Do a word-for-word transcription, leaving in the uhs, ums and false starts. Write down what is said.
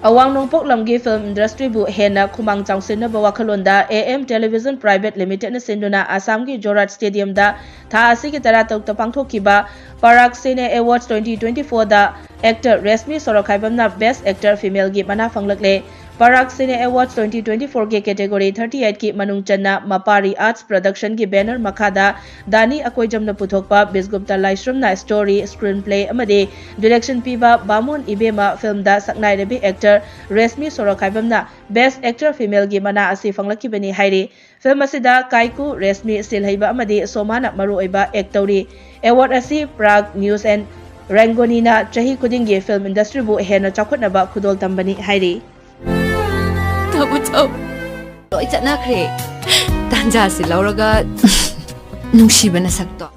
ꯑꯋꯥꯡ ꯅꯣꯡꯄꯣꯛ ꯂꯝꯒꯤ film industryꯕꯨ ꯍꯦꯟꯅ ꯈꯨꯃꯥꯡ ꯆꯥꯎꯁꯤꯟꯅꯕ ꯋꯥꯈꯜꯂꯣꯟꯗ A M Television Private Limitedꯅ ꯁꯤꯟꯗꯨꯅ ꯑꯁꯥꯝꯒꯤ ꯖꯣꯔꯍꯥꯠ Stadiumꯗ ꯊꯥ ꯑꯁꯤꯒꯤ ꯇꯔꯥꯇꯔꯨꯛꯇ ꯄꯥꯡꯊꯣꯛꯈꯤꯕ Parag Cine Awards twenty twenty-fourꯗ actor Rashmi ꯁꯣꯔꯣꯈꯥꯏꯕꯝꯅ Best Actor Femaleꯒꯤ ꯃꯅꯥ ꯐꯪꯂꯛꯂꯦ꯫ Parag Cine Awards twenty twenty-fourꯒꯤ category thirty-eightꯀꯤ ꯃꯅꯨꯡ ꯆꯟꯅ ꯃꯄꯥꯔꯤ Arts Productionꯒꯤ banner ꯃꯈꯥꯗ ꯗꯥꯅꯤ ꯑꯀꯣꯏꯖꯝꯅ ꯄꯨꯊꯣꯛꯄ ꯕꯤꯁꯒꯨꯞꯇ ꯂꯥꯏꯁ꯭ꯔꯝꯅ story, screenplay ꯑꯃꯗꯤ direction ꯄꯤꯕ ꯕꯥꯃꯣꯟ ꯏꯕꯦꯝꯃ filmꯗ ꯁꯛꯅꯥꯏꯔꯕꯤ actor ꯔꯦꯁꯃꯤ ꯁꯣꯔꯣꯈꯥꯏꯕꯝꯅ Best Actor Femaleꯒꯤ ꯃꯅꯥ ꯑꯁꯤ ꯐꯪꯂꯛꯈꯤꯕꯅꯤ ꯍꯥꯏꯔꯤ꯫ Film ꯑꯁꯤꯗ ꯀꯥꯏꯀꯨ, ꯔꯦꯁꯃꯤ, ꯁꯤꯜꯍꯩꯕ ꯑꯃꯗꯤ ꯁꯣꯃꯥꯅ ꯃꯔꯨꯑꯣꯏꯕ act ꯇꯧꯔꯤ꯫ Award ꯑꯁꯤ Parag News and Rangoniꯅ ꯆꯍꯤ ꯈꯨꯗꯤꯡꯒꯤ film industryꯕꯨ ꯍꯦꯟꯅ ꯆꯥꯎꯈꯠꯅꯕ ꯈꯨꯗꯣꯜ ꯇꯝꯕꯅꯤ ꯍꯥꯏꯔꯤ꯫ ꯇꯧ ꯇꯧ꯫ ꯂꯣꯏ ꯆꯠꯅꯈ꯭ꯔꯦ꯫ ꯇꯥꯟꯖꯥꯁꯤ ꯂꯧꯔꯒ ꯅꯨꯡꯁꯤꯕ ꯅꯁꯛꯇꯣ꯫